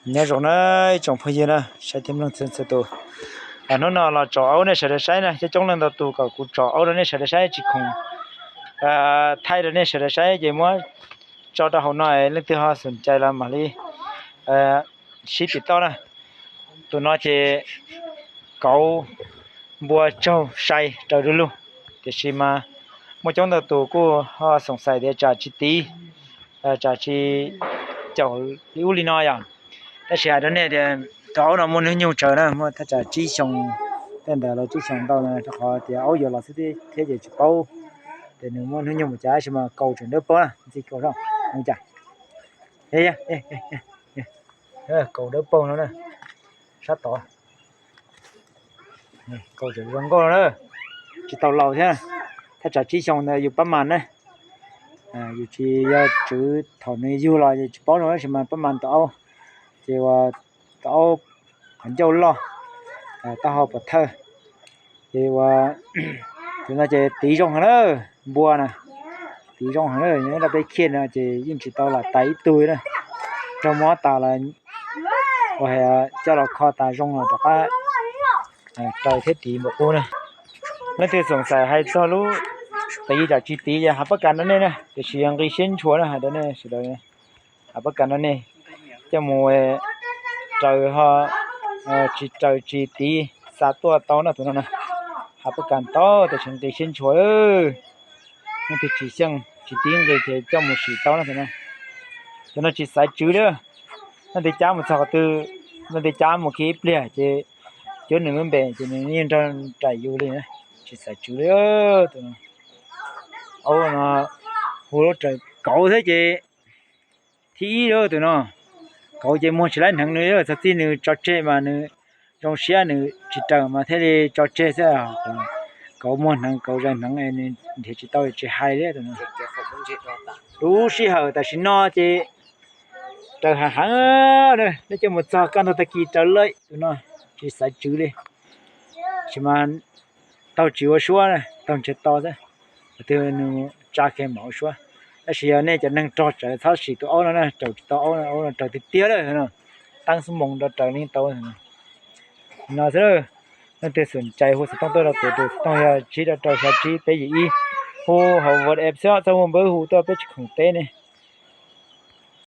Nyob zoo na ib tsoom phooj ywg na, saib thiab mloog txhua txhua tus. Hnub no los tsom aub nej sawv daws saib na, coob coob leej ntau tus kom kuv tsom aub rau nej sawv daws saib tsis khoom thaij rau nej sawv daws saib ces muab tso rau hauv no, leej twg ho xom cai los mam li sib tim toj na. Tus no ces kauv npua tsaug sai raws du lug, tiam sis mas muaj coob ntau tus kuj ho xoom xais tias tsam tsis tiv, tsam tsis caum li ub li no yom. Tab sis hais rau nej tias tus aub no muaj hnub nyoog tsawg na, muaj thaj tsam tsib xyoos, tej ntawd los tsib xyoos ntau na, rau qhov tias aub yuav los xwb thiab ces tsis paub tias nws muaj hnub nyoog mus cas, tab sis mas kaus tseem dawb paug na, ntxig kaus zoo mus cas. Kaus dawb paug no na, sab tod. Kaus tseem zoo nkauj no na, tsis tau laus thiab. Thaj tsam tsib xyoos ntawd yus pab mas na, yus tsis yog tswv thaum nws yug los tsis paub no, tab sis mas pab mas tus aub ces ua tus aub qhov ncauj loj, taub hau pov thawj, ces ua tus no ces tiv zoo heev na, npua na, tiv zoo heev na, nyob rau peb Khiaj no ces yeej tsis tau lam tais ib tug na, raug mob tas los ua coj los kho tas zoo los rov qab raws thiab tiv npaum qub na. Leej twg xoom xais hais txog lub tiv tsam tsis tiv ces hav pab kas rau nej na, tiam sis nqi siab ntshua na, hais rau nej sawv daws, hav pab kas rau nej coj mus raws ho tsis raws tsis tiv xa tuaj tau na tus no na. Hav pab kas tau tiam sis nqi siab ntshua, leej twg tsis xyeej tsis tiv nqi ces coj mus sim tau na tus no. Tus no tsis xaiv tswv li, leej twg cab mus txog qhov twg, leej twg cab mus khi ib pliag ces cuab nws lub npe ces nws yeej nrog nraim yus li na, tsis xaiv tswv li. Tus no, aub no hu lub raws kauv thiab ces thib ib lawm tus no. Kauv ces muag tsis laib hneev nws, txog txij nws tso tseg mas nws zoo siab nws tsis raws mas thiaj li tso tseg xwb. Kauv muag hneev kauv zais hneev nws nrhiav tsis tau tsis hais li tus no. Lub sij hawm tam sim no ces raws heev heev, nej coj mus txog kaj ntug tag kis raws lawm tus no, tsis xaiv tswv li. Tab sis mas taug tsis ua suab, taug ntsiag to xwb, qhov twg nws tsa kiag mam ua suab. Tab sis yog nej cov neeg rog tsawv txhob sim tus aub no na, raws tsis tau aub no, aub no raws tiag tiag lawm no, teeb xuab moos rau raws li tau no xwb. Leej twg xom cai hu xov tooj tuaj rau kuv, tus xov tooj yog tsib rau rau xya tsib peb yim ib, hu hauv WhatsApp xwb txhob hu npawb hu tuaj peb tsis khoom teb ne.